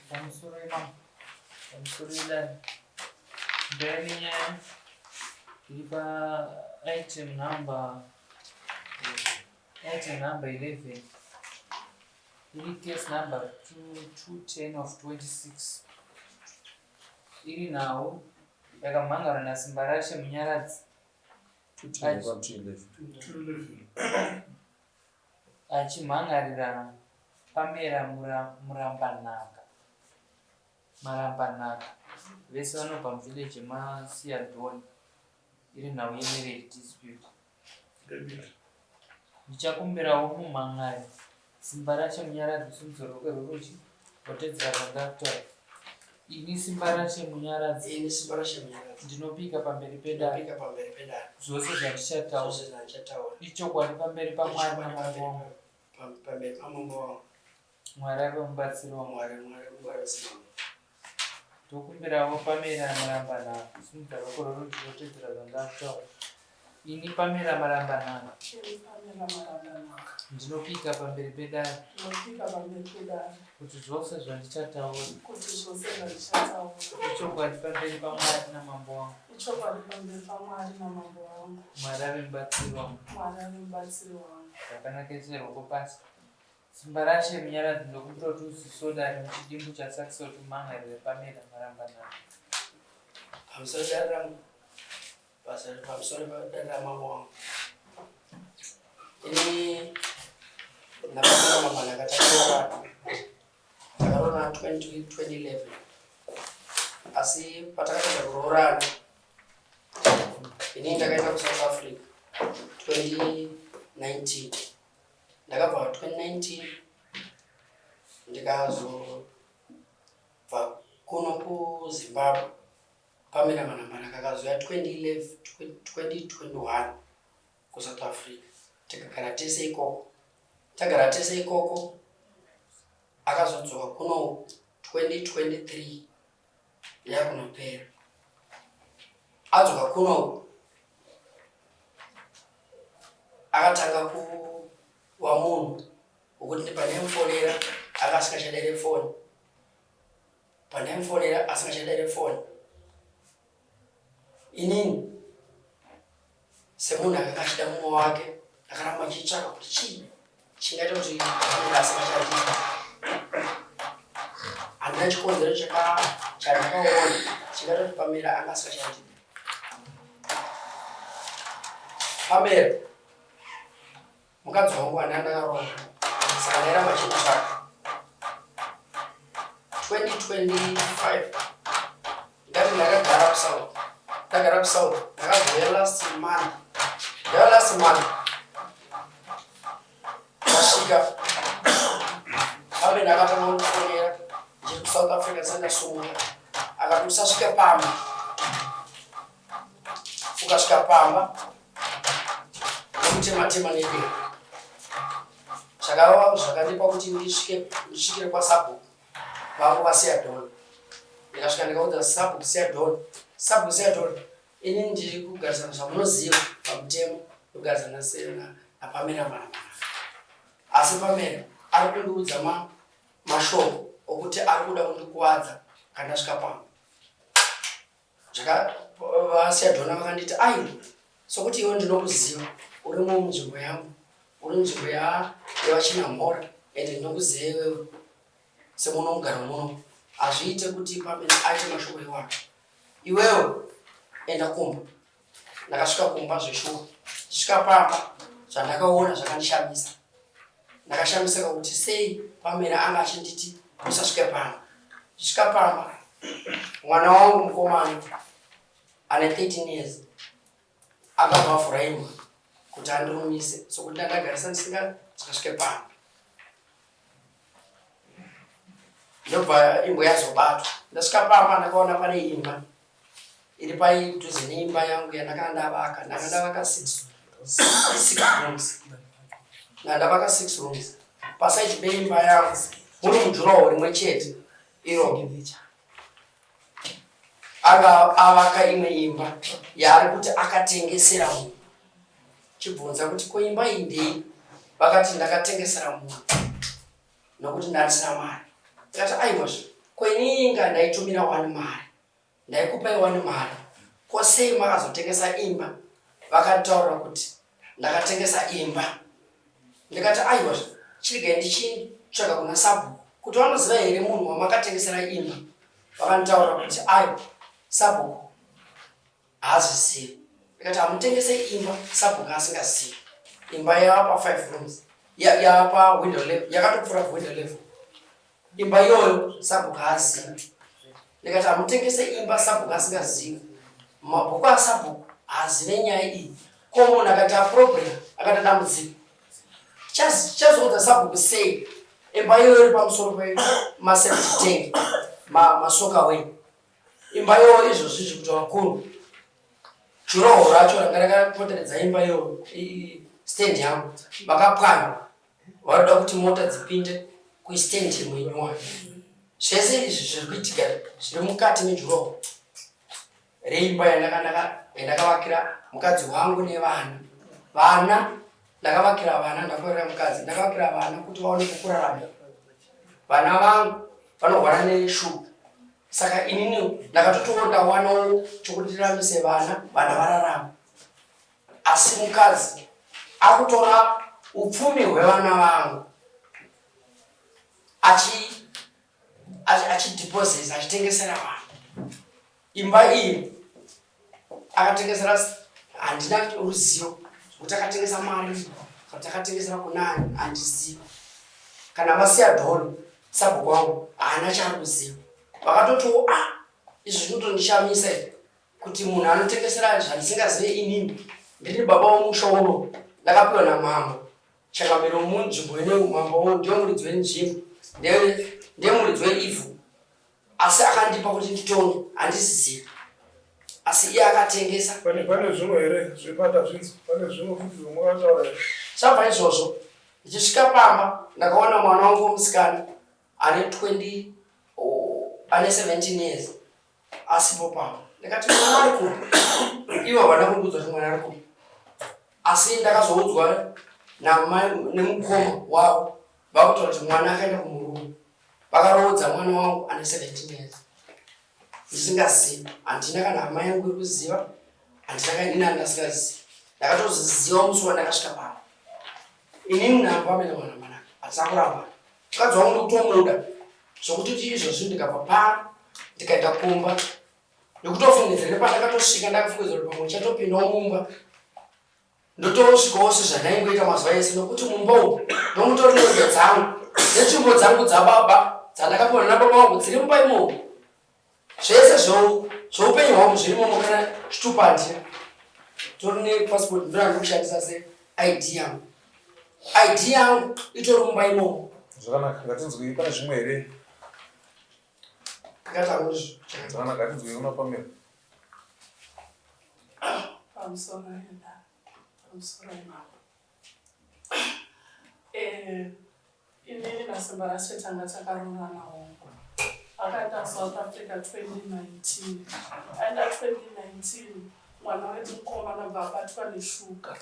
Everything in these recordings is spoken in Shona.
Pamusoro imambo, pamusoro idare. Ndaya nenyaya iri pa item number item number 11 iri case number 210 of 26 iri nhau yakamhangarwa naSimbarashe Munyaradzi Achimhan'arira Pamela Murambanhaka, Marambanhaka, vese vanobva muvillage yemaSiyadhoni iri nhau yemarriage dispute. Ndichakumbirawo mumhan'ari Simbarashe Munyaradzi usimudze ruoko rwerudyi wotedzera zvandakutaura. Ini Simbarashe Munyaradzi Ini Simbarashe Munyaradzi ndinopika pamberi pedare ndinopika pamberi pedare zvose zvandichataura zvose zvandichataura ichokwadi pamberi paMwari ichokwadi namambo pamberi wangu. pamberi pamambo wangu. Mwari ave mubatsiri wangu. Mwari Mwari mubatsiri wangu. Tokumbirawo Pamela Marambanhaka simudza ruoko rwerudyi wotedzera zvandakutaura. Ini Pamela Marambanhaka Ini Pamela Marambanhaka ndinopika pamberi pedare ndinopika pamberi pedare kuti zvose zvandichataura kuti zvose zvandichataura ichokwadi pamberi paMwari namambo wangu. ichokwadi pamberi paMwari namambo wangu. Mwari ave mubatsiri wangu. Mwari ave mubatsiri wangu. Zvakanaka isai ruoko pasi. Simbarashe Munyaradzi ndokumbira kuti uziso dare muchidimbu chaSakisa kuti umhan'arire Pamela Marambanhaka. Pamusoro dare rangu pamusoro dare ramambo wangu. Ini naPamela Marambanhaka takaroorana. Takaroorana 2011 asi patakapedza kuroorana ini ndakaenda kuSouth Africa 2019 Ndakabva 2019 ndikazobva kuno kuZimbabwe Pamela Manamana kakazouya 2011 2021 kuSouth Africa tikagara tese ikoko tagara tese ikoko akazodzoka kuno 2023 yakunopera adzoka kuno akatanga kuva munhu wekuti pandaimufonera anga asingachadaire foni pandaimufonera asingachadaire foni inini Semunhu akanga achida mumwe wake, akaramba achitsvaka kuti chii chingaita kuti ange asingachadi. Handina chikonzero chandakaona chingaita kuti Pamela anga asingachadi. Pamela Mukadzi wangu wandanga ndakaroora saka ndairamba chimutsvaka. 2025 ndati ndakagara kusouth ndagara kusouth ndakazouya last month ndauya last month ndasvika pamwe ndakatanga kundifonera ndichiri kusouth africa ndisati ndasumuka akati usasvike pamba ukasvika pamba nekutema tema nedemo zvakava zvakandipa kuti ndisvike ndisvikire kwasabhuku vangu vasiya dhoni ndikasvika ndikaudza sabhuku siya dhoni sabhuku siya dhoni ini ndiri kugarisana zvamunoziva pamutemo ndogarisana napamera mwana mwana asi pamera ari kundiudza mashoko okuti ari kuda kundikuvadza kana ndasvika pamba VaSiyadhona vakanditi aiwa sokuti iwe ndinokuziva uri munzvimbo yangu uri nzvimbo yavachinamhora ende ndinokuziva iwewe semuno mugaro muno hazviite kuti pamene aite mashoko iwayo iwewe enda kumba Ndakasvika kumba zveshuwa ndichisvika pamba zvandakaona zvakandishamisa. Ndakashamisika kuti sei Pamela anga achinditi usasvike pano. Ndichisvika pamba mwana wangu mukomana ane 13 years akabva avhura imbwa kuti andirumise sokuti ndandagarisa ndisingasvike pano. Ndobva imbwa yazobatwa. Ndasvika pamba ndakaona pane imba iri padhuze neimba yangu yandakanga ndavaka ndanga ndavaka six rooms ndanga ndavaka six rooms pasaidi peimba yangu muri mujurawo rimwe chete iro anga avaka imwe imba yaari kuti akatengesera munhu chibvunza kuti ko imba iyi ndei vakati ndakatengesera munhu nokuti ndandisina mari ndikati aiwazve. Ko ini inga ndaitumira wani mari, ndaikupai wani mari, ko sei makazotengesa imba? Vakanditaurira kuti ndakatengesa imba. Ndikati aiwa, chiregai ndichitsvaga kuna sabhuku kuti vanoziva here munhu wamakatengesera imba. Vakanditaurira kuti aiwa, sabhuku haazvizivi. Ndikati hamutengese imba sabhuku asingazivi. Imba yava pa 5 rooms, yava pa window level, yakatopfuura window level. Imba iyoyo sabhuku haazivi. Ndikati hamutengese imba sabhuku asingazivi. Mabhuku asabhuku haazive nyaya iyi. Ko munhu akaita problem, akaita dambudziko, chazoudza sabhuku sei? Imba iyoyo iri pamusoro pemaseptic tank, masoka way. Imba iyoyo izvozvi izvi kuti vakuru juroho racho ranga rakapoteredza imba iyoyo, stand yangu vakapwanya, varoda kuti mota dzipinde kustand imwe nyowani. Zvese izvi zviri kuitika zviri mukati mejuroho reimba yandakavakira mukadzi wangu nevana. Vana ndakavakira vana, ndakavakira mukadzi, ndakavakira vana kuti vaone kukurarama. Vana vangu vanorwara neshuga, saka inini ndakatotiwo ndawanawo chokuti ndiramise vana, vana vararama. Asi mukadzi akutora upfumi hwevana vangu achidhiposesa, achitengesera vanhu imba iyi. Akatengesera, handina ruzivo kuti akatengesa mari, kuti akatengesera kunani, handizivi. Kana vasiya dhoni sabhuku wangu haana chaari kuziva. Vakatotiwo a ah, izvi zvinotondishamisa izvi kuti munhu anotengesera zvandisingazive. Inini ndiri baba womusha uno, ndakapiwa namambo changamire munzvimbo ino. Mambo ndiyo muridzi wenzvimbo, ndiye muridzi weivhu, asi akandipa kuti nditonge, handizizivi, asi iye akatengesa. Pane zvimwe here zvepata zvinzi pane zvimwe futi zvomwakataura here? Zvabva izvozvo, ndichisvika pamba ndakaona mwana wangu womusikana ane 20, ane 17 years asipo pamba. Ndikati mwana ari kupi? Ivo havana kundiudza kuti mwana ari kupi, asi ndakazoudzwa nemukoma wavo vakutaura kuti mwana akaenda kumurume, vakaroodza mwana wangu ane 17 years ndisingazivi. Handina kana hama yangu iri kuziva, handina kana ini andasingazivi. Ndakatoziva musi wandakasvika pano. Inini namba mene mwana manaka hatina kurambana. Mukadzi wangu ndikutomuda zvokuti kuti izvozvi ndikabva pano ndikaenda kumba nekutofungidzira, nepandakatosvika ndakafungidzira kuti pamwe chatopindawo mumba, ndotosvikawo sezvandaingoita mazuva ese, nokuti mumba umu ndomutori nehembe dzangu netsvimbo dzangu dzababa dzandakapiwa nababa vangu dziri mumba imomo. Zvese zveupenyu hwangu zviri imomo. Kana chitupa handina, tori nepassport ndorandi kushandisa seID yangu. ID yangu itori mumba imomo. Zvakanaka, ngatinzwei, pane zvimwe here? Ndikatauzvo. Zvakanaka, ngatinzwei kuna Pamela. Pamusoro enda, pamusoro imambo. Inini naSimba Rashe tanga takaroorana hongu. Akaenda South Africa 2019. Aenda 2019, mwana wedu mukomana bva abatwa neshuga.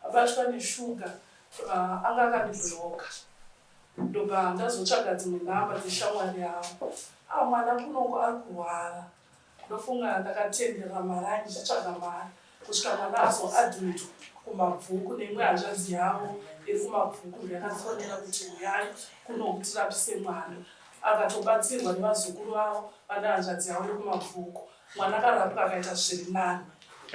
Abatwa neshuga, anga akandibhuloka. Ndobva ndazotsvaga dzimwe nhamba dzeshamwari yavo. Ah, mwana kunongo ari kurwara. Ndofunga ndakatenderera mari ndichitsvaga mari kusvika mwana azoadmitwa kuMabvuku neimwe hanzvadzi yavo iri kuMabvuku. Ndiyakafonera kuti uyai kuno tirapise mwana. Akatobatsirwa nevazukuru vavo vane hanzvadzi yavo yekuMabvuku. Mwana akarapwa akaita zviri nani.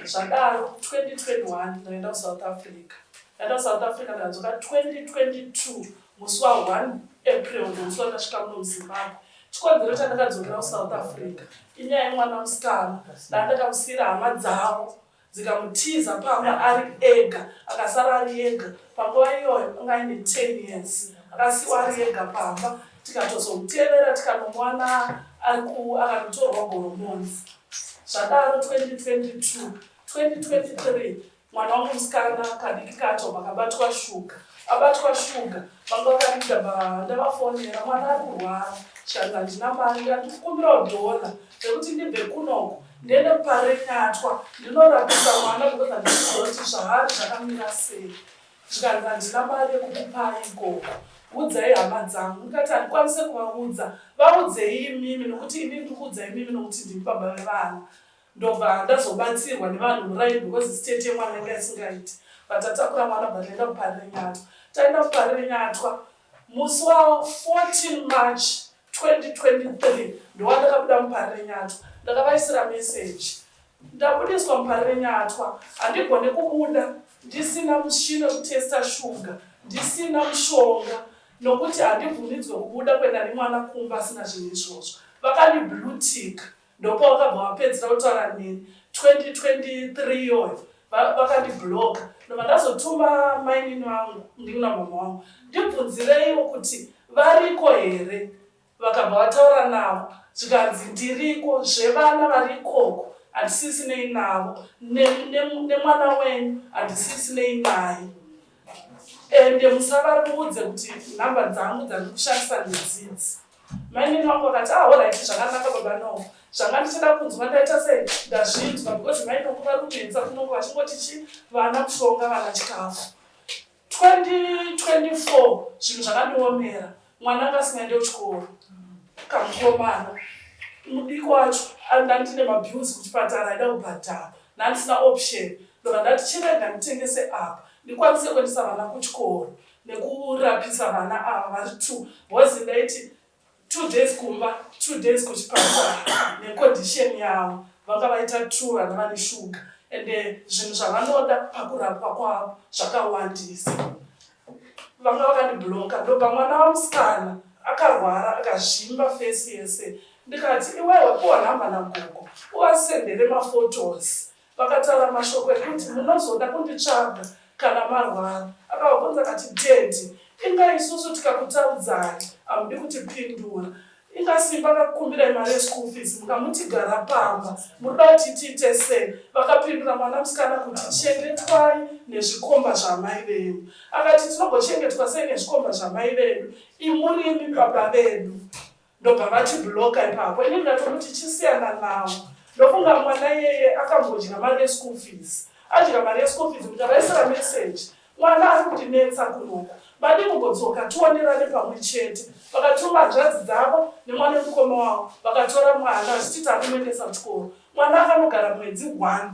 Zvadaro 2021 ndaenda kuSouth Africa. Ndaenda kuSouth Africa, ndadzoka 2022 musi wa1 April, ndomusi wandasvika muno muZimbabwe. Chikonzero chandakadzokera kuSouth Africa inyaya yemwana musikana. Ndandakamusiyira hama dzavo dzikamutiza pamba ari ega, akasara ari ega. Panguva iyoyo anga aine 10 years, akasiyiwa ari ega pamba. Tikatozomutevera tikanomuwana ari akanotorwa Goromonzi. Zvadaro 2022, 2023 mwana wangu musikana kadiki kacho vakabatwa shuga. Abatwa shuga, vanga vakarinda. Ndavafonera, mwana ari kurwara, zvikanzi handina mari. Ndikukumbirawo dhola rekuti ndibve kunoko ndiende kuParenyatwa ndinorapisa mwana because handikuziva kuti zvaari zvakamira sei. Zvikanzi handina mari yekukupai ikoko. Udzai hama dzangu. Ndikati handikwanise kuvaudza. Vaudzei imimi nokuti ini ndiri kuudza imimi nokuti ndimi baba vevana. Ndobva ndazobatsirwa nevanhu muraini because state yemwana yanga isingaiti. But tatakura mwana bva taenda kuParirenyatwa. Taenda kuParirenyatwa musi wa 14 March 2023 ndowandakabuda muParirenyatwa. Ndakavaisira message. Ndabudiswa muParirenyatwa handigone kubuda ndisina mushini wekutesta shuga, ndisina mushonga nokuti handibvumidzwe kubuda kuenda nemwana kumba asina zvinhu izvozvo. Vakandi blue tick ndopavakabva vapedzera kutaura neni 2023 iyoyo vakandibloka ndobva ndazotuma mainini vangu ndina mama vangu ndibvunzireiwo kuti variko here Vakabva vataura navo zvikanzi ndiriko zvevana vari ikoko handisisinei navo nemwana ne, ne wenyu handisisinei naye ende musavaudze kuti nhamba dzangu dzandiri kushandisa ndedzidzi. Mainini vangu vakati ah horaiti zvakanaka baba Novo zvanga ndichida kunzwa ndaita sei ndazvinzwa because mai Novo vari kunetsa kunongo vachingoti chi vana mushonga vana chikafu. 2024 zvinhu zvakandiomera mwana anga asingaende kuchikoro kamukomana mudiki wacho ndandine mabills kuchipatara aida kubhadhara ndandisina option ndobva ndati chirega nditengese apa ndikwanise kuendesa vana kuchikoro nekurapisa vana ava vari two because ndaiti 2 days kumba 2 days kuchipatara necondition yavo vanga vaita 2 vana vane shuga ende zvinhu zvavanoda pakurapwa kwavo zvakawandisa vanga vakandibloka ndobva mwana wamusikana akarwara akazvimba fesi yese ndikati iwewe puwa nhamba nagogo uvasendere mafotos Vakataura mashoko ekuti munozoda kunditsvaga kana marwara. Akavabvunza akati, Daddy, inga isusu tikakutaudzai hamudi kutipindura. Inga Simba akakukumbirai mari yeschool fees mukamuti gara pamba. Murikuda kuti tiite sei? Vakapindura mwana musikana kuti, Chengetwai nezvikomba zvamai venyu. Akati, Tinogochengetwa sei nezvikomba zvamai vedu? Imurimi baba vedu. Ndobva vati blocker ipapo ini ndikatomuti chisiyana nawo ndofunga mwana iyeye akambodya mari yeschool fees adya mari yeschool fees ndikavaisira message mwana ari kundinetsa kunoku madii kumbodzoka tionerane pamwe chete vakatuma hanzvadzi dzavo nemwana wemukoma wavo vakatora mwana vachiti takumuendesa kuchikoro mwana akanogara mwedzi one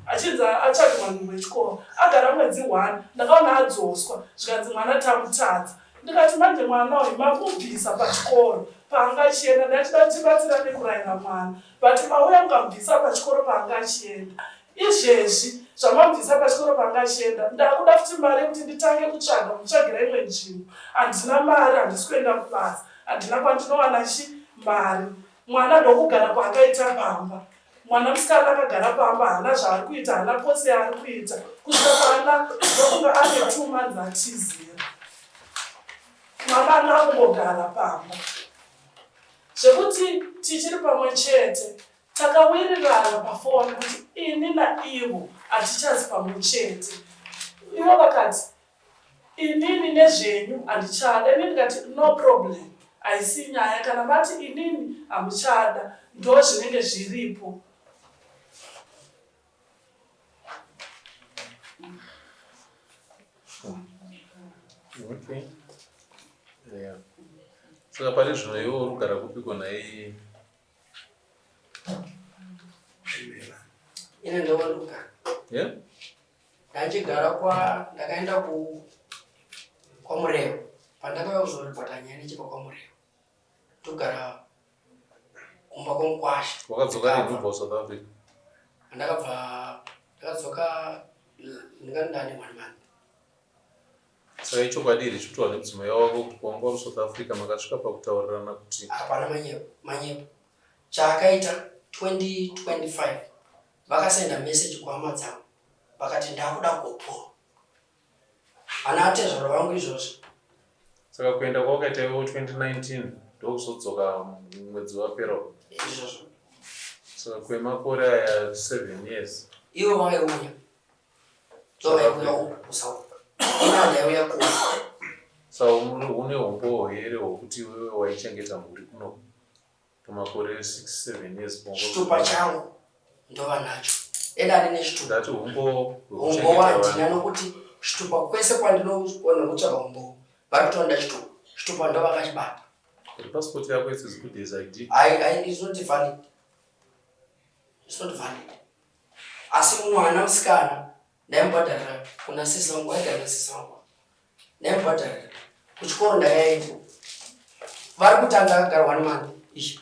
achinzi atsvagirwa nzvimbo yechikoro agara mwedzi one ndakaona adzoswa zvikanzi mwana tamutadza Ndikati manje mwana uyu mamubvisa pachikoro paanga achienda ndachida tibatsirane kuraira mwana but mauya mukamubvisa pachikoro paanga achienda izvezvi zvamamubvisa pachikoro paanga achienda ndakuda futi mari yekuti nditange kutsvaga mutsvagira imwe nzvimbo handina mari handisi kuenda kubasa handina kwandinowana chi mari mwana ndokugara kwaakaita pamba Mwana musikana akagara pamba haana zvaari kuita haana kosi yaari kuita kusvika paana ndokunga ane two months atizira. Mwana anga akungogara pamba zvekuti tichiri pamwe chete takawirirana pafoni kuti ini naivo hatichazi pamwe chete. Ivo vakati Inini nezvenyu handichada. Ini ndikati no problem haisi nyaya kana mati inini hamuchada ndozvinenge zviripo. Okay. Yeah. Saka pari zvino iwe uri kugara kupiko nhai? Ini ndowandikugara. Yeah? Ndachigara kwa ndakaenda ku kwaMurewa pandakauya kuzoripota nyaya ndichibva kwaMurewa togara kumba kwamukwasha. Wakadzoka rini kubva kuSouth Africa? Ndakabva ndakadzoka ndingati ndane one month. Saka ichokwadi here chikutorwa nemudzimai wako kuti pawanga uri South Africa makasvika pakutaurirana kuti Hapana manyepo manyepo chaakaita 2025 Vakasenda message kuhama dzangu vakati ndakuda gupuro. Ana atezvara vangu izvozvi. Saka kuenda kwawakaita iwe 2019 ndokuzodzoka mwedzi wapera uyu. Izvozvo. Saka kwemakore aya 7 years. Ivo vaiuya. Ndovaiuya kuSouth. Ini handaiuya kuno. Saka une humbowo here hwekuti iwewe waichengeta mhuri kuno? Pamakore 6 7 years bongo. Chitupa changu ndova nacho. Enda ndine chitupa. Ndati humbowo Humbowo handina nokuti chitupa kwese kwandinoona kutsvaga humbowo vari kutoda chitupa. Chitupa ndo vakachibata. But passport yako is as good as ID. I, it's not valid. It's not valid. Asi mwana musikana ndaimubhadharira kuna sisi vangu, aigara nasisi vangu. Ndaimubhadharira. Kuchikoro ndakaenda. Vari kutanga akagara one month. Ishi.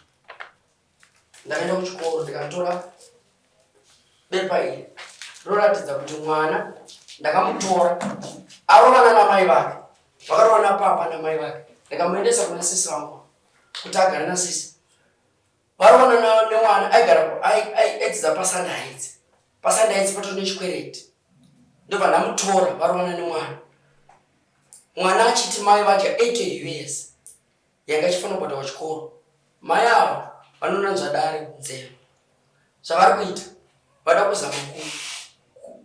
Ndakaenda kuchikoro ndikatora bepa iri rinoratidza kuti mwana ndakamutora arovana namai vake vakarovana papa namai vake ndikamuendesa kuna sisi vangu kuti agare nasisi varovana nemwana aigara aidzidza pasandaidzi pasandaidzi patori nechikwereti ndobva ndamutora varovana nemwana mwana achiti mai vadya 80 us yanga ichifanira kubhadharwa chikoro. Mai ava vanonanzva dare nzeve. Zvavari kuita vada kuzama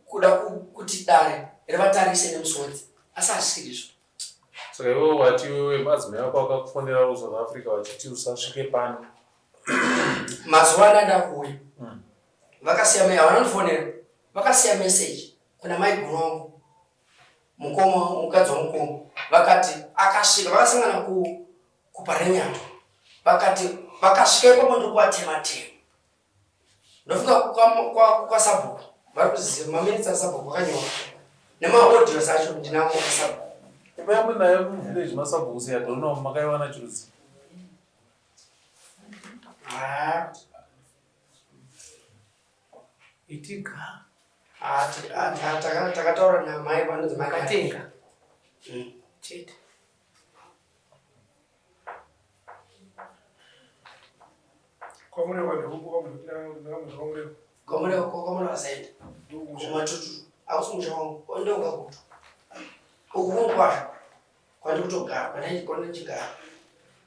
kuda kuti dare rivatarise nemusodzi asi hazvisirizvo. Saka iwewe wati iwewe madzimai ako akakufonera kuSouth Africa vachiti usasvike pano. Mazuva ana ndakuuya vakasiya mai havana kundifonera vakasiya message kuna maiguru wangu mukoma mukadzi wamukoma vakati akasvika vakasangana ku kuparenyatwa vakati vakasvika ipapo ndiri kuvatema tema ndofunga kwasabhuku vari kuziva maminitsi asabhuku akanyora nemaaudios acho ndinamo asabhuku Imba yamunayo muvillage masabhuku seyadona makaiwana chirudzi. Ah. Itiga. Ah, ah, takataura namai vanonzi makatenga chete. Kwamurewa ndeuko kwamurewa. Kwamurewa kwamurewa said. Kumatutu. Akusi musha wangu. Ndonga kutu. Uku kunkwasha. Kwandi kutogara kwandaichigara.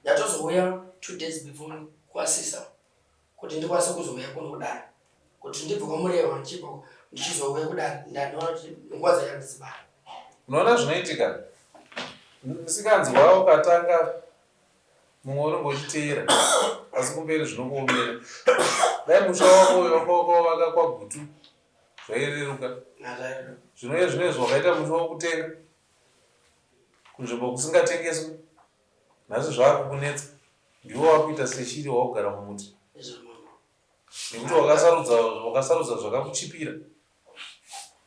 Ndatozouya 2 days before kwasisa. Kuti ndikwanise kuzouya kuno kudare kuti ndibve kwaMurewa ndichibva ndichizouya kudare ndandiona kuti nguva dzacho handidzibata. Unoona zvinoitika musikanzwa ukatanga mumwe unenge uchiteera asi kumberi zvinokuomera. Dai musha wako uyo wanga wakavaka kwaGutu zvaireruka. Zvino iye zvino izvi wakaita musha wokutenga kunzvimbo kusingatengeswi nhasi zvakukunetsa. Ndiwe wakuita seshiri wakugara mumuti nekuti wakasarudza wakasarudza zvakakuchipira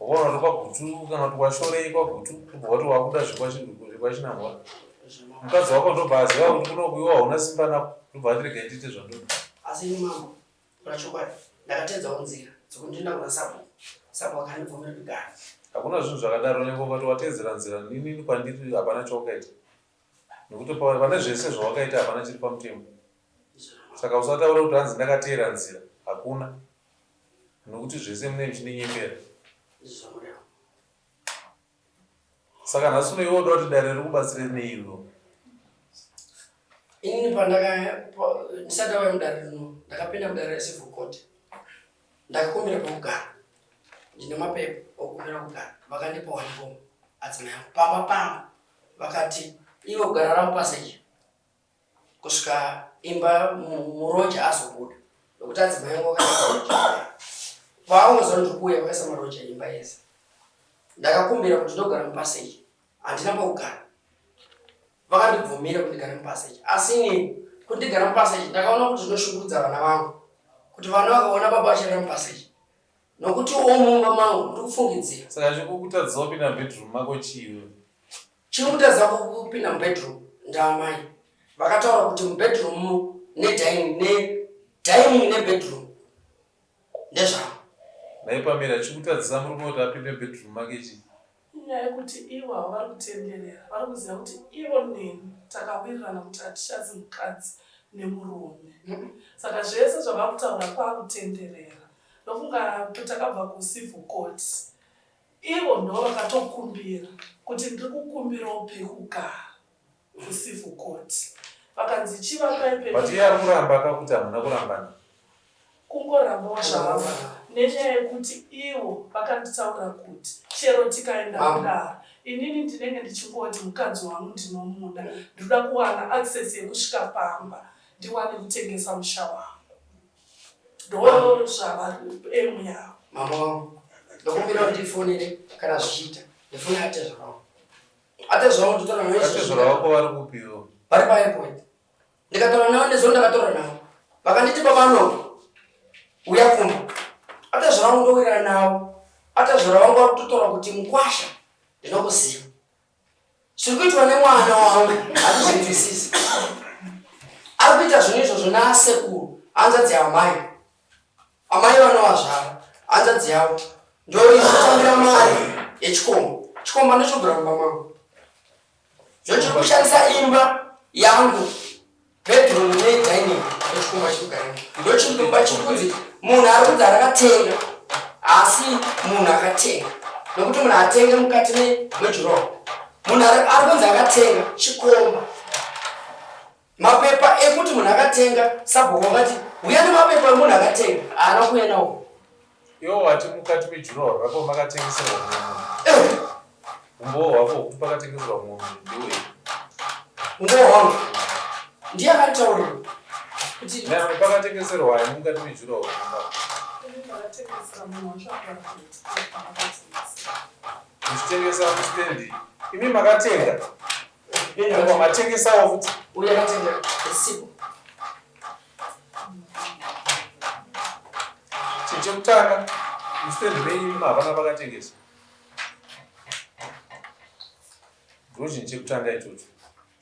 wakaona kuti kwagutu kana kuti washorei kwagutu ubva wati wakuda zvekwachinamhora mukadzi wako ndobva aziva kuti kunoku iwe hauna simba nako ndobva ati regai ndiite zvandoda asi ini mambo kura chokwadi ndakateedzawo nzira dzekuti ndienda kuna sabhuku sabhuku akandibvumira kugara hakuna zvinhu zvakadaro nyange ukati wateedzera nzira inini kwandiri hapana chawakaita Nekuti pane zvese zvawakaita hapana chiri pamutemo. Saka usataura kuti hanzi ndakateera nzira. Hakuna. Nekuti zvese munenge muchindinyepera. Saka nhasi uno iwe woda kuti dare rikubatsire nei iwewe? Inini pandaka ndisati ndauya mudare rino ndakapinda mudare recivil court Ndakakumbira pekugara ndine mapepa okukumbira kugara vakandipa one form adzimai angu pamba pangu vakati iwe kugara ramupaseji kusvika imba muroja azobuda nokuti adzimai angu vakaisa pavangoziva ndiri kuuya vakaisa maroja imba yese ndakakumbira kuti ndogara mupaseji handina pekugara Vakandibvumira kuti ndigare mupassage asi ini kuti ndigare mupassage ndakaona kuti zvinoshungurudza vana vangu kuti vana vakaona baba vachirara mupassage nokuti wo mumba mangu ndiri kufungidzira. Saka chikukutadzisa kupinda mubedroom mako chii iwewe? Chirikutadzisa kupinda mubedroom ndaamai vakataura kuti mubedroom nedining nedining nebedroom ndezvangu. Nhai Pamela chikutadzisa murume kuti apinde mubedroom make chii? Inyaya yekuti ivo havo vari kutenderera vari kuziva kuti ivo neni takawirirana kuti hatichazi mukadzi nemurume saka zvese zvavakutaura kwakutenderera ndofunga takabva kucivil court ivo ndo vakatokumbira kuti ndiri kukumbirawo pekugara kucivil court vakanzi chivapai pe But iye ari kuramba ka kuti hamuna kurambana. Kungorambawo zvavo nenyaya yekuti ivo vakanditaura kuti chero tikaenda kudare inini ndinenge ndichingoti mukadzi wangu ndinomuda ndinoda kuwana access yekusvika pamba ndiwane kutengesa musha wangu ndozvavari aim yavo. Mama wangu ndokumbira kuti ndifonere kana zvichiita ndifone atezvara wangu. Atezvara wangu ndotaura naye. Atezvara wako vari kupiwo? Vari paairport. Ndikataura navo nezuro ndakataura navo. Vakanditi baba Noku uya kumba. Atezvara vangu ndowirirana navo. Atezvara vangu vari kutotaura kuti mukwasha ndinokuziva. Zviri kuitwa nemwana wangu handizvinzwisisi. Ari kuita zvinhu izvozvo nasekuru hanzvadzi yamai. Amai vanovazvara hanzvadzi yavo ndoinotambira mari yechikomba. Chikomba ndochogara mumba mangu. Zvochiri kushandisa imba yangu bedroom nedining ndochikomba chiri kugara ndochikumba chiri kunzi munhu ari kunzi arakatenga asi munhu akatenga nokuti munhu atenge mukati mejuroo munhu ari kunzi akatenga chikomba Mapepa ekuti munhu akatenga sabhuku wakati huya nemapepa emunhu akatenga haana kuuya nawo. Iwe wati mukati mejurahoro rako makatengeserwa mumwe munhu. Eh. Umbowo hwako hwekuti pakatengeserwa mumwe munhu ndewei? Umbowo hwangu ndiye akanditaurira kuti Nyangwe pakatengeserwa ani mukati mejurahoro mumba? Ndakatengesera munhu wacho akati akatengesera. Muchitengesa mustendi. Imi makatenga. Apa matengesawo futi. Uye akatenga sipo. Chinhu chekutanga mustendi menyu imi havana vakatengesa. Ndo chinhu chekutanga ichocho.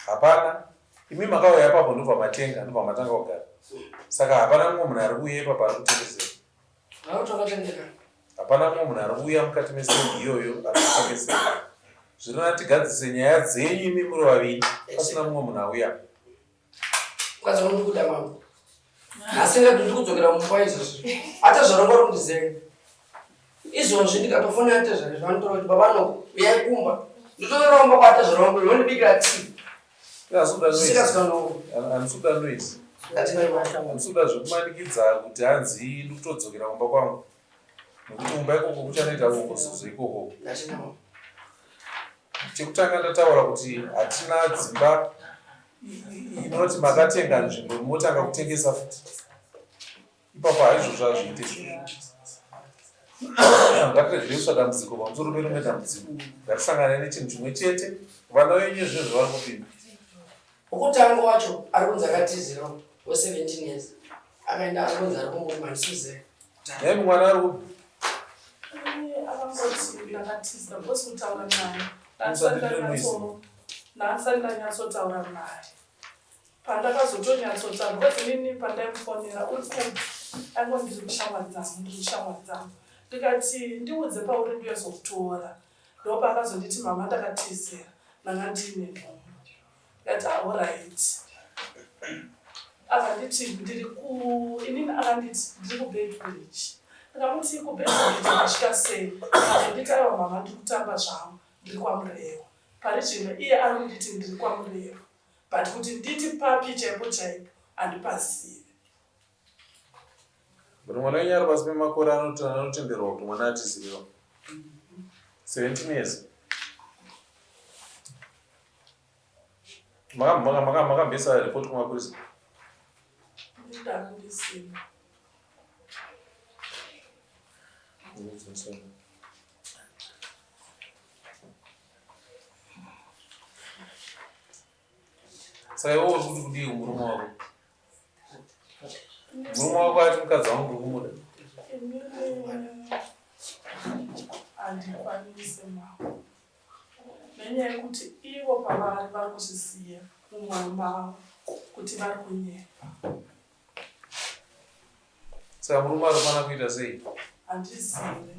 Hapana. Imi makauya ipapo ndobva matenga ndobva matanga kugara. Saka hapana mumwe munhu ari kuuya ipapo ari kutengesera. Hapana mumwe munhu ari kuuya mukati mesendi iyoyo ari kutengesera. Zvirina tigadzise nyaya dzenyu imi muri vaviri pasina mumwe munhu auya. Mukadzi wangu ndikuda mambo. Nhasi ndati ndikudzokera mumba izvozvi. Atezvara ngori kundizenga. Izvozvi ndikatofonera atezvara zvavanotora kuti baba no uyai kumba. Ndototora kumba kwaatezvara wangu vondibikira tea. Handisi kuda noise. Handisi kuda zvekumanikidza kuti hanzi ndikutodzokera kumba kwangu. Nekuti kumba ikoko kuchanoita bongozozo ikoko. Chekutanga ndataura kuti hatina dzimba inoti makatenga nzvimbo motanga kutengesa futi. Ipapo haizvozvo hazviite izvozvo. Ngatiregere kutsva dambudziko pamusoro perimwe dambudziko. Ngatisangane nechinhu chimwe chete. Vana venyu zvinhu zvavari kupinda. Wokutanga wacho ari kunzi akatizira we 17 years akaenda ari kunzi ari kumurume handisizive. Nhai mwana ari kupi? Akangoti ndakatiza because kutaura naye ndasati ndanyatsotaura naye. Pandakazotonyatsotaura because inini pandaimufonera uri kupi aingoti ndiri kushamwari dzangu ndiri kushamwari dzangu ndikati ndiudze pauri ndiyozokutora ndopaakazonditi mama ndakatizira ndanga ndiine nhumbu ndikati ahoraiti akanditi ndiri ku inini akanditi ndiri kuBeitbridge ndikamuti kuBeitbridge ndasvika sei akanditi aiwa mama ndiri kutamba zvangu ndiri kwaMurewa pari zvino iye ari kunditi ndiri kwaMurewa but kuti nditi papi chaipo chaipo handipazive. But mwana wenyu ari pasi pemakore anotenderwa kuti mwana atiziriwa 17 years makamboisa report kumapurisa? Ndanga ndisina. Saka iwe uri kuti kudii kumurume wako? Murume wako ati mukadzi wangu ndiri kumuda. Handikwanise mama. Nenyaya yekuti ivo pavari vari kuzvisiya mumwoyo mavo kuti vari kunyepa. Saka murume arikufanira kuita sei? Handizive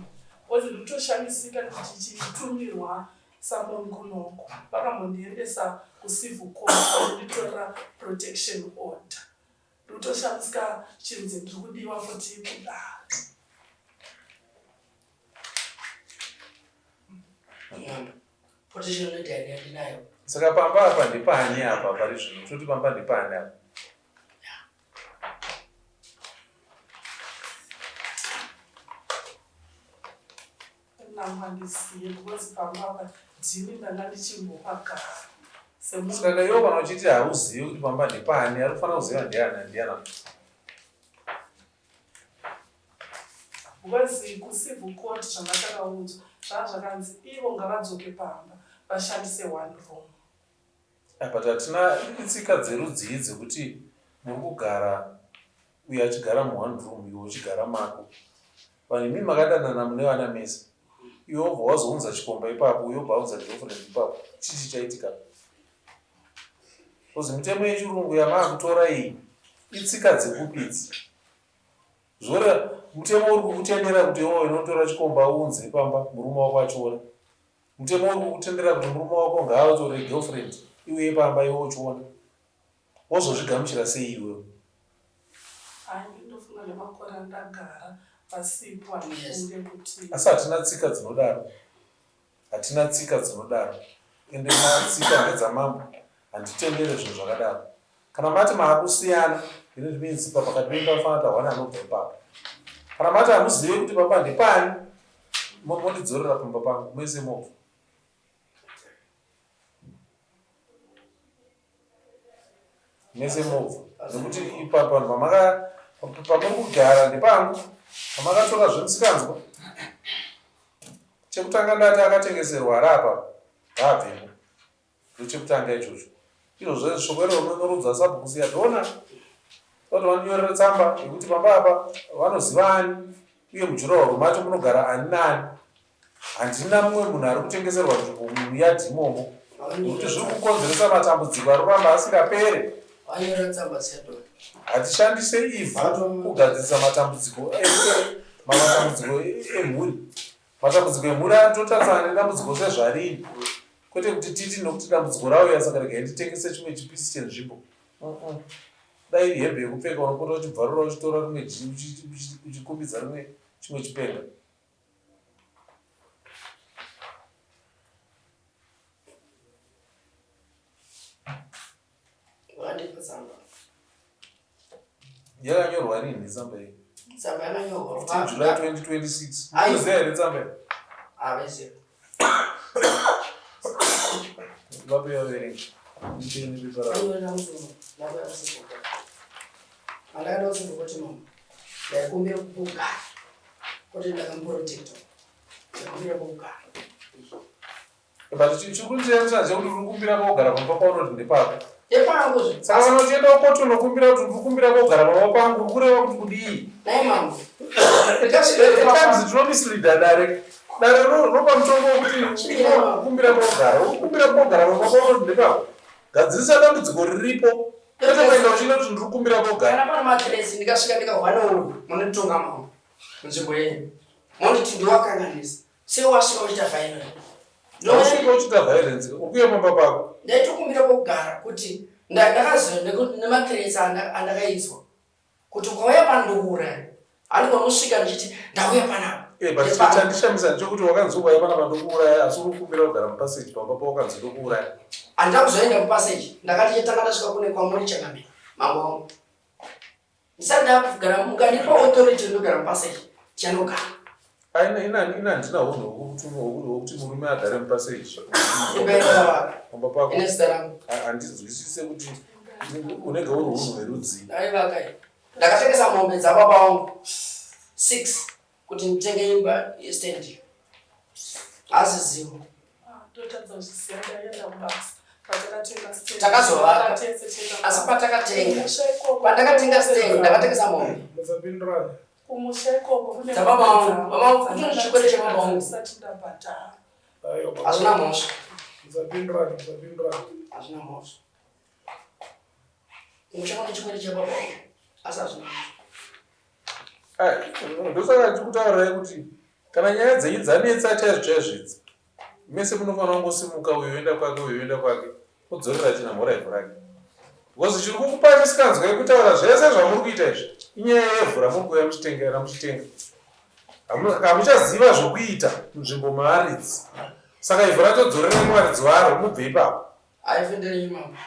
because ndikutoshamisika kuti chichitumirwa summon kunoku vakambondiendesa kucivil court vanonditorera protection order ndikutoshamisika chinzi ndiri kudiwa futi kudaro. Protection order yandinayo. Saka pamba apa ndepani apa pari zvino? Toti pamba ndepani apa? Namba ndisiye because pamba apa ndini ndanga ndichimbopagara semunhu. Saka iwe kana uchiti hauzivi kuti pamba ndepani, ari kufanira kuziva ndiani ndiani. Because kucivil court zvanga takaudzwa zvanga zvakanzi ivo ngavadzoke pamba vashandise one room. Ah, but hatina itsika dzerudzii dzekuti muri kugara uyo achigara muone room iwe uchigara mako. Vanhu imi makadanana mune vana mese. Iwe wobva wazounza chikomba ipapo uyo obva aunza girlfriend ipapo. Chii chichaitika? Because mitemo yechirungu yamaakutora iyi itsika dzekupi idzi? Zvoreva mutemo uri kukutendera kuti iwewe unotora chikomba uunze pamba murume wako achiona. Mutemo uri kukutendera kuti murume wako ngaatore girlfriend iuye pamba iwe uchiona. Wozozvigamuchira sei iwewe? Hayi ndinofunga nemakore andagara pasipo handifunge kuti Asi hatina tsika dzinodaro. Hatina tsika dzinodaro. Ende matsika ndedzamambo. Handitendere zvinhu zvakadaro. Kana mati maakusiyana, then it means pakati penyu panofanira kuita one anobva ipapo. Kana mati hamuzive kuti pamba ndepani, mondidzorera pamba pangu mese mobva. Mese mobva. Nekuti ipapo vanhu pamaka pamuri kugara ndepangu, pamakatora zvemusikanzwa. Chekutanga ndati akatengeserwa ari apa ngaabvepo. Ndochekutanga ichocho. Izvozvo shoko iroro rinonorudza sabhuku Siyadona kuti vanonyorera tsamba yekuti pamba apa vanoziva ani uye mujurahoro macho munogara ani naani. Handina mumwe munhu ari kutengeserwa nzvimbo muyadhi imomo nekuti zviri kukonzeresa matambudziko ari kuramba asingapere. Hatishandise ivhu kugadzirisa matambudziko matambudziko emhuri. Matambudziko emhuri anototarisana nedambudziko sezvariri kwete kuti titi nokuti dambudziko rauya saka regai nditengese chimwe chipisi chenzvimbo. Dai iri hembe yekupfeka unopota uchibvarura uchitora rimwe uchikumbidza rimwe chimwe chipenga. Vandipa tsamba. Yakanyorwa rini tsamba iyi? Tsamba yakanyorwa 15 July 2026. Unoziva here tsamba iyi? Havaziva. Vape vaverenga. Ndipeni bepa ravo. Vanyorera musumo. Ndakauya kusipo. Pandakaenda kusipo kuti mama. Ndaikumbira kugara. Kuti ndakamuprotector. Ndaikumbira kugara. But chikurudzira chekuti uri kukumbira kogara pamba paunoti ndepako. Ndepangu zve. Saka kana uchienda kukoti unokumbira kuti uri kukumbira kogara pamba pangu uri kureva kuti kudii? Nai mambo. Times tinomisleada dare. Dare ropa mutongo wekuti kukumbira kogara. Uri kukumbira kogara pamba paunoti ndepako. Gadzirisa dambudziko riripo. Kwete kuenda uchienda kuti ndiri kukumbira kogara. Kana pane matresi ndikasvika ndikahwana uyu munonditonga mambo munzvimbo yenyu. Monditi ndiwakanganisa. Sei wasvika uchiita violence? Wasvika uchiita violence, ukuya pamba pako. Ndaitokumbira pokugara kuti ndakazo nemathreats andakaiswa kuti ukauya pano ndokuuraya. Handikona kusvika ndichiti ndauya panapa. Eh, but chandishamisa ndechekuti wakanzi ukauya panapa ndokuuraya asi uri kukumbira kugara mupassage pamba pawakanzi ndokuuraya. Handina kuzoenda mupassage. Ndakati chetanga ndasvika kune kwamuri changamire mambo wangu. Ndisati ndakugara mukandipa authority ndogara mupassage tichanogara. Aina ina ina handina hunhu hwekuti hwekuti murume agare mupassage. Pamba pako. Ine zita rangu. Handinzwisise kuti unenge uri hunhu hwerudzii. Ndaivaka iyi. Ndakatengesa mombe dzababa vangu 6 kuti nditenge imba yestand. Hazizivo. Takazovaka. Asi patakatenga. Pandakatenga stand ndakatengesa mombe. Musapindurana. Kumusha ikoko kune Dzababa vangu. Baba vangu kuti chikwere chababa vangu. ndisati ndabhadhara. Aiwa, baba. Hazvina mhosva. Musapindurana, musapindurana. Hazvina mhosva. Kumusha kune chikwere chababa vangu. Asi hazvina mhosva. Ndosaka ndichikutaurirai kuti kana nyaya dzenyu dzanetsa chaizvo chaizvo idzi mese munofanira kungosimuka uyo oenda kwake uyo oenda kwake odzorera chinamhora ivhu rake because chiri kukupai misikanzwa yekutaura zvese zvamuri kuita izvi inyaya yevhu ramuri kuuya muchitengera muchitenga hamuchaziva zvokuita munzvimbo maaridzi saka ivhu racho dzorerai kuvaridzi varo mubve ipapo Aifenderenyu mambo.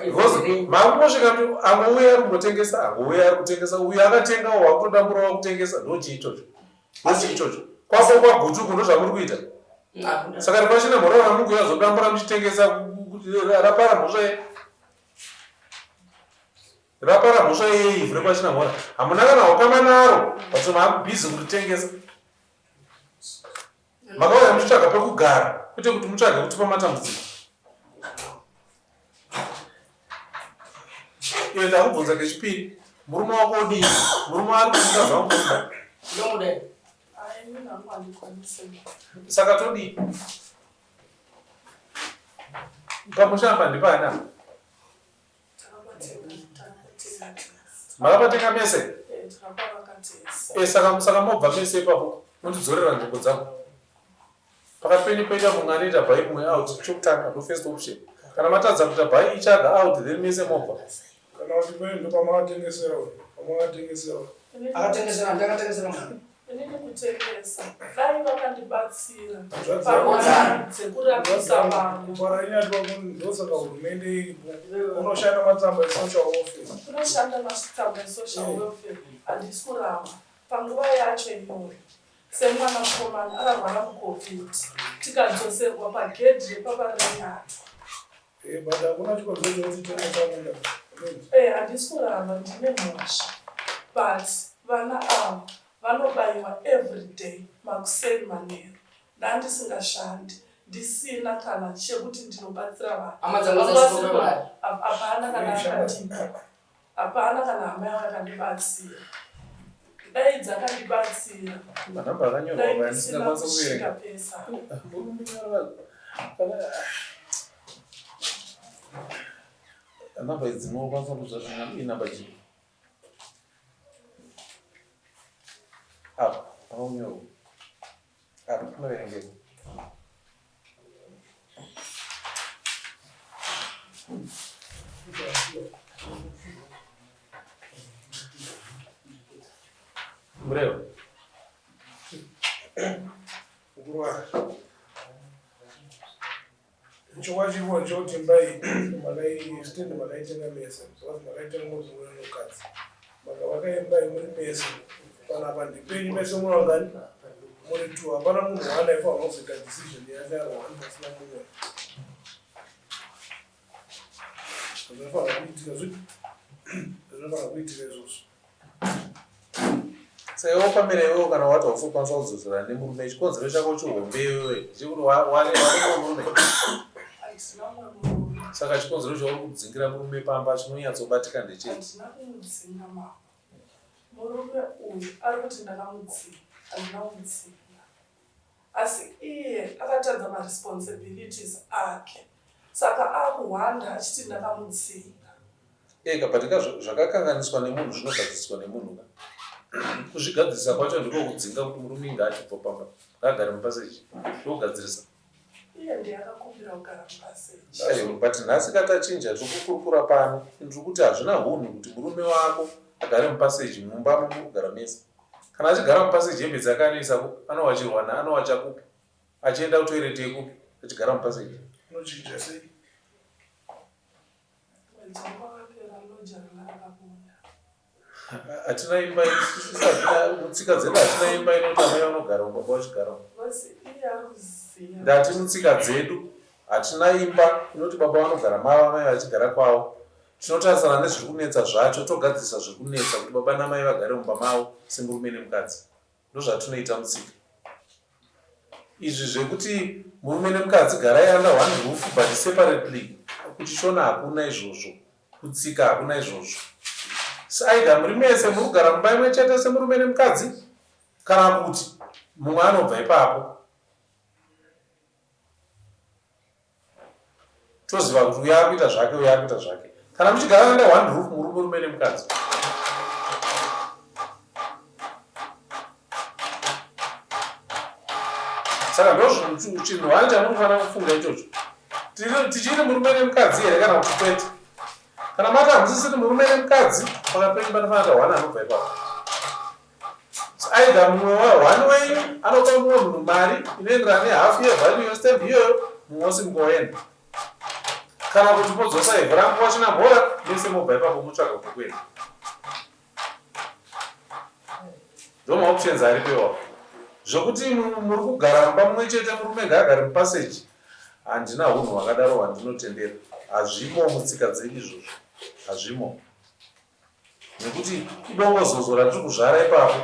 Because makungosvika angouya ari kungotengesa angouya ari kutengesa uyu akatengawo wakutodamburawo kutengesa ndochii ichocho ndochii ichocho kwako kwagutu uku ndozvamuri kuita saka ripachina mhorora muri kuuya zodambura muchitengesa rapara mhosva ye rapara mhosva yei ivhu rekwachina mhora hamuna kana ukama naro but maakubhizi kuritengesa Makauya muchitsvaga pekugara kwete kuti mutsvage kutipa matambudziko. Iwe ndakubvunza kechipiri, murume wako odii? Murume ari kuita zvamunoda. Ndomuda. Ai, ini hangu handikwanise. Saka todii? Pamusha apa ndipana. Takapatenga, takapatenga tese. Makapatenga mese? Eh, takapavaka tese. Eh, saka saka mobva mese ipapo mondidzorera nzvimbo dzangu. Pakati penyu poita mumwe anoita buy mumwe out chokutanga ndo first option. Kana matadza kuita buy each other out then mese mobva. Kana kuti pene ndopamakatengesera uyu, pamakatengesera. Akatengesera, ndakatengesera mwana. Inini kutengesa dai vakandibatsira Zvadzangu. panyaya dzekurapisa vana. Kupara inyatwa ndosaka hurumende iripo. Unoshanda matsamba esocial welfare. Unoshanda matsamba esocial welfare, handisi kuramba. Panguva yacho iyoyo semwana mukomana akarwara muCovid, tikadzoserwa pagedhi repaParirenyatwa. Eh, but hakuna chikonzero chekuti tengesa munda. Eh, handisi kuramba, ndine mhosva, but vana ava vanobayiwa every day, makuseni, manheru. Ndandisingashandi, ndisina kana chekuti ndinobatsira vanhu. Hama dzangu dzasikupe mari. Hapana kana akatipa, hapana kana hama yavo yakandibatsira. Dai dzakandibatsira, Manhamba akanyorwa dai pa ndisina ndisingakwanisa kusvika kuverenga. pesa. Namba idzi munokwanisa kuzva inamba chii? Apa pakanyorwa. Apa panoverengeka. Mureva. Kurwara. Chokwadi chiripo ndechekuti imba iyi makai stand makaitenga mese, because makaitenga muri murume nemukadzi. Makavaka imba iyi muri mese. Panapa ndepenyu mese muri vangani? Muri two. Hapana munhu one aifanirwa kuzoita decision yake ari one pasina mumwe. Zvinofanira kuitika zvinofanira kuitika izvozvo. Saka iwe pamira iwewe kana wati hausi kukwanisa kudzosera nemurume, chikonzero chako chihombe iwewe chekuti wane mumwe murume. Handina mumwe murume. Saka chikonzero chauri kudzingira murume pamba chinonyatsobatika ndechei? Handina kumudzinga mama. Murume uyu ari kuti ndakamudzinga, handina kumudzinga, asi iye akatadza maresponsibilities ake, saka akuhwanda achiti ndakamudzinga. Ega, but ka zvakakanganiswa nemunhu zvinogadziriswa nemunhu ka. Kuzvigadzirisa kwacho ndiko kudzinga kuti murume inga achibva pamba ngaagare mupaseji, ndokugadzirisa. Iye ndiye akakumbira kugara mupaseji. Aiwa, but nhasi katachinja tiri kukurukura pano, ndiri kuti hazvina hunhu kuti murume wako agare mupaseji mumba muri kugara mese. Kana achigara mupaseji hembe dzake anoisa kupi? Anowachirwa anowacha kupi? Achienda kutoireti yekupi? Achigara mupaseji. Unochinja sei? Mwedzi wangu wakapera, loja ranga rakabuda. Hatina imba isusu, hatina mutsika dzedu, hatina imba inoti amai vanogara umu, baba vachigara umu. Because iye ari kuziva. Ndati mutsika dzedu hatina imba inoti baba vanogara mavo, amai vachigara kwavo. Tinotarisana nezviri kunetsa zvacho, togadzirisa zviri kunetsa kuti baba namai vagare mumba mavo semurume nemukadzi. Ndozvatinoita mutsika. Izvi zvekuti murume nemukadzi garai under one roof but separately, kuchiShona hakuna izvozvo, kutsika hakuna izvozvo. Either muri mese muri kugara mumba imwe chete semurume nemukadzi, kana kuti mumwe anobva ipapo. Toziva kuti uyo akuita zvake, uyo akuita zvake. Kana muchigara under one roof muri murume nemukadzi. Saka ndozvinhu chinhu hwani chamunofanira kufunga ichocho. Tichiri murume nemukadzi here kana kuti kwete? Kana mati hamusisiri murume nemukadzi, pakati penyu panofanira kuita hwani anobva ipapo. Either mumwe one wenyu anopa mumwe munhu mari inoenderana nehafu yevalue yestand iyoyo, mumwe osimuka oenda. Kana kuti modzosa ivhu rangu kwaChinamhora, mese mobva ipapo motsvaga kwekuenda. Ndo maoptions aripo iwapo. Zvokuti muri kugara mumba mumwe chete, murume ngaagare mupaseji, handina hunhu hwakadaro hwandinotendera. Hazvimo mutsika dzedu izvozvo, hazvimo. Nekuti idongozozo ratiri kuzvara ipapo.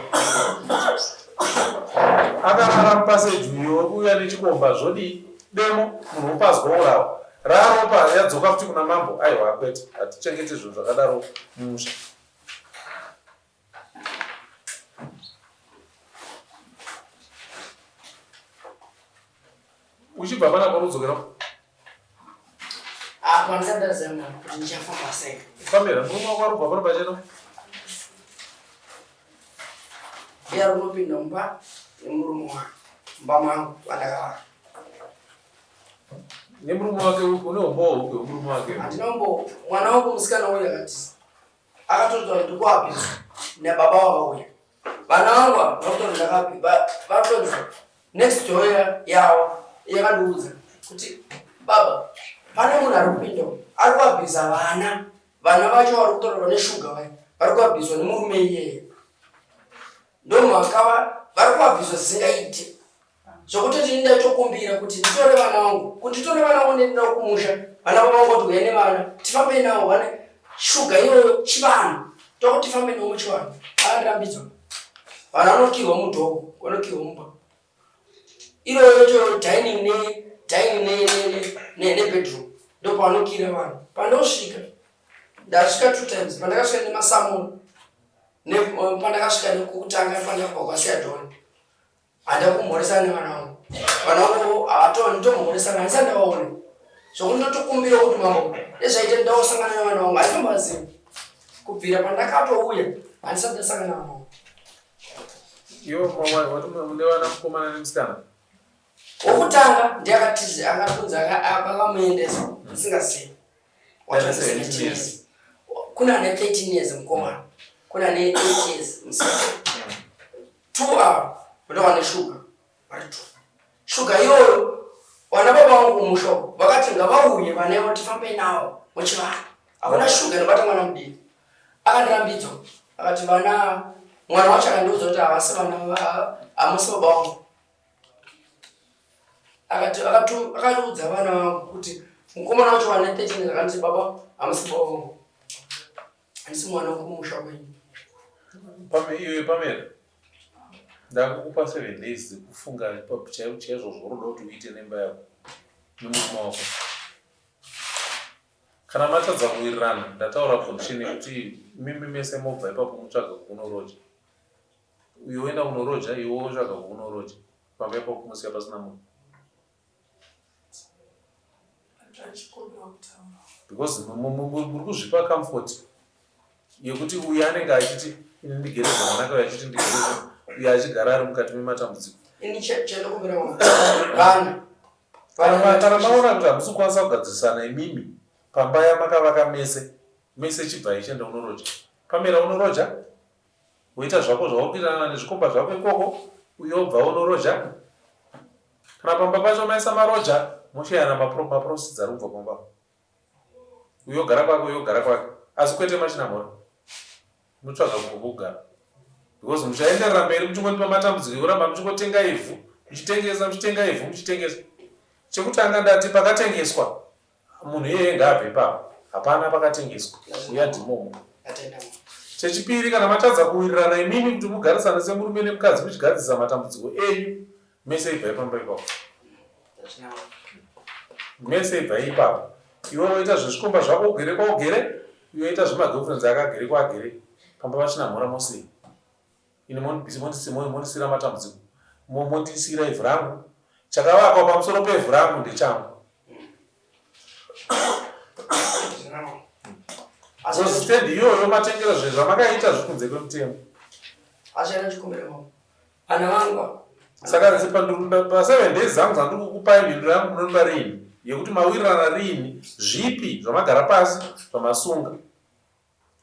Akarara mupaseji uyo wekuuya nechikomba zvodii? Demo munhu wopazwa urawa. Raropa yadzoka futi kuna mambo. Aiwa kwete, hatichengeti zvinhu zvakadaro mumusha. Uchibva panapa unodzokera Apa ndisati ndaziva kuti ndichafamba sei. Pamela, murume wako ari kubva pano pachena. Iye ari kunopinda mumba nemurume wake, mumba mangu vandakavaka. Nemurume wake upi? Une umbowo hupi hwemurume wake? Handina umbowo. Mwana wangu musikana uyu akatiza. Akatotaura kuti ndikuabhiswa nababa wakauya. Vana vangu ava vakutonzi ndakapi vakutonzi next door yavo yakandiudza kuti baba pane munhu ari kupinda umu ari kuabhiza vana vana vacho vari kutorerwa neshuga vaya vari kuabhizwa nemurume iyeye ndomhaka vari kuabhizwa zvisingaite zvekutoti ini ndaitokumbira kuti nditore vana vangu kuti nditore vana vangu ndiende navo kumusha vana baba vangu vati uya nevana tifambe navo vane shuga iyoyo chivanhu tokuti tifambe navo muchivanhu akandirambidzwa vana vanokirwa mudhoko vanokirwa mumba iroyo to dining ne dining ne ne ne bedroom ndopavanokira vanhu pandosvika ndasvika two times pandakasvika nemasamoni nepandakasvika nekutanga pandakabva kwasiya dhoni Handa kumhoresana nevana vangu. Vana vangu havatoni ndomhoresana handisati ndavaona. Zvokuti ndotokumbira kuti mambo nezvaita ndawosangana nevana vangu handitombovazivi. Kubvira pandakatouya handisati ndasangana nevana vangu. Iwe wati mune vana mukomana nemusikana? Wokutanga ndiye akatiza akakunzi akamuendesa ndisingazivi. Wacho 17 years. Kuna ane 13 years mukomana. Kuna ane 8 years musikana. Two ava vanowana shuga vari two. Shuga iyoyo vana baba vangu kumusha uko vakati ngavauye vana ivo tifambe navo muchivanhu. Hakuna shuga inobata mwana mudiki. Akandirambidzwa akati vana mwana wacho akandiudza kuti havasi vana hamusi baba vangu. Akati akatiudza vana vangu kuti mukomana wacho vane 13 akanditi baba hamusi baba vangu. Handisi mwana wekumusha kwenyu. Pame iwe Pamela. Ndakukupa 7 days dzekufunga chaizvo chaizvo zvauri kuda kuti uite nemba yako nemurume wako. Kana matadza kuwirirana ndataura condition yekuti mimi mese mobva ipapo mutsvaga kukunoroja. Uyo oenda kunoroja iwe wotsvaga kukunoroja. Pamba ipapo musiya pasina munhu. Because muri kuzvipa comfort yekuti uyu anenge achiti ini ndigere zvakanaka uyu achiti ndigere uyu achigara ari mukati mematambudziko. Kana maona kuti hamusi kukwanisa kugadzirisana imimi pamba yamakavaka mese mese chibvai chienda unoroja. Pamela unoroja woita zvako zvauri kuitana nezvikomba zvako ikoko uye wobva wonoroja kana pamba pacho maisa maroja mosheyana maproceeds ari kubva pamba uyo ogara kwake uyo ogara kwake asi kwete machinamhora munotsvaga kumwe kwokugara because muchaenderera mberi muchingotipa matambudziko ekuramba muchingotenga ivhu muchitengesa muchitenga ivhu muchitengesa chekutanga ndati pakatengeswa Munhu iyeye ngaabve ipapo. Hapana pakatengeswa. Uya ndimomo. Chechipiri, kana matadza kuwirirana imimi kuti mugarisane semurume nemukadzi muchigadzirisa matambudziko enyu, mese ibvai pamba ipapo. Mese ibvai ipapo. Iwe woita zvezvikomba zvako ugere kwaugere, uyo oita zvemagirlfriends ake agere kwaagere. Pamba pachina mhora mosei. Ini mondisiira matambudziko, mondisiira ivhu rangu. Chakavakwa pamusoro pevhu rangu ndechangu. Stand iyoyo matengera zvinhu zvamakaita zviri kunze kwemutemo. Saka paseven days dzangu dzandiri kukupai mhinduro yangu munonipa riini yekuti mawirirana riini zvipi zvamagara pasi zvamasunga.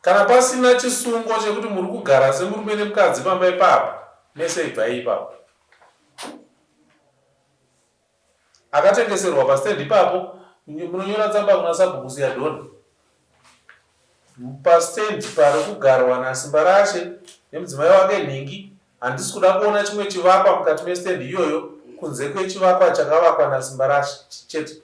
Kana pasina chisungo chekuti muri kugara semurume nemukadzi pamba ipapa, mese ibvai ipapo. Akatengeserwa pastand ipapo, munonyora tsamba kuna sabhuku Siyadhona. Pastand pari kugarwa naSimbarashe nemudzimai wake Nhingi, handisi kuda kuona chimwe chivakwa mukati mestand iyoyo kunze kwechivakwa chakavakwa naSimbarashe chete.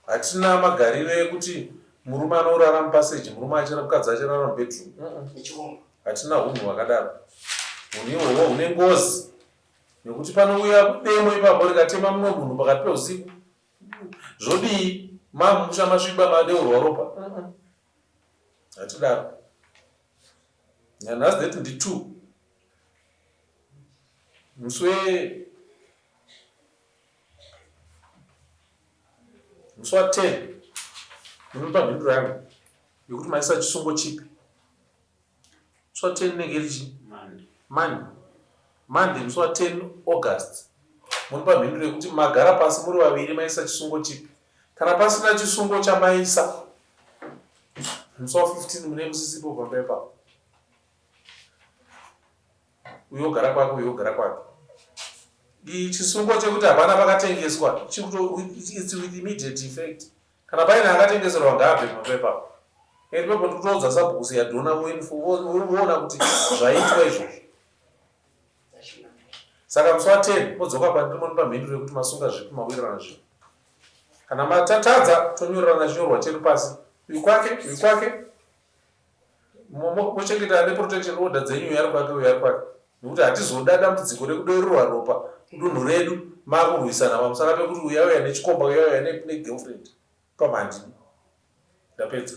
Hatina magariro ekuti murume anorara mupassage murume achira mukadzi achirara mubedroom. Hatina hunhu hwakadaro. Hunhu ihwohwo hune ngozi. Nekuti panouya demo ipapo rikatema mumwe munhu pakati peusiku zvodii mamusha masviba madeurwa ropa hatidaro nanhasi date ndi 2 musi we musi wa 10 munopa mhinduro yangu yekuti maisa chisungo chipi musi wa 10 inenge iri chii Monday Monday musi wa 10 August munopa mhinduro yekuti magara pasi muri vaviri maisa chisungo chipi kana pasina chisungo chamaisa musi wa 15 mune musisipo pamba ipapo uyo ogara kwake uyo ogara kwake chisungo chekuti hapana pakatengeswa it's with immediate effect Kana paine akatengeserwa ngaabve pamba ipapo. And ipapo ndikutoudza sabhuku Siyadhona voona kuti zvaitwa izvozvo. Saka musi wa 10 modzoka kwandiri monipa mhinduro yekuti masunga zvipi mawirirana zvipi. Kana matatadza tonyorerana chinyorwa chedu pasi. Uyu kwake, uyu kwake. Mochengeta neprotection order dzenyu uyu ari kwake, uyu ari kwake. Nekuti hatizoda dambudziko rekudeururwa ropa kudunhu redu makurwisana pamusana pekuti uyu auya nechikomba uyu auya negirlfriend. Pamhandidi. Ndapedza.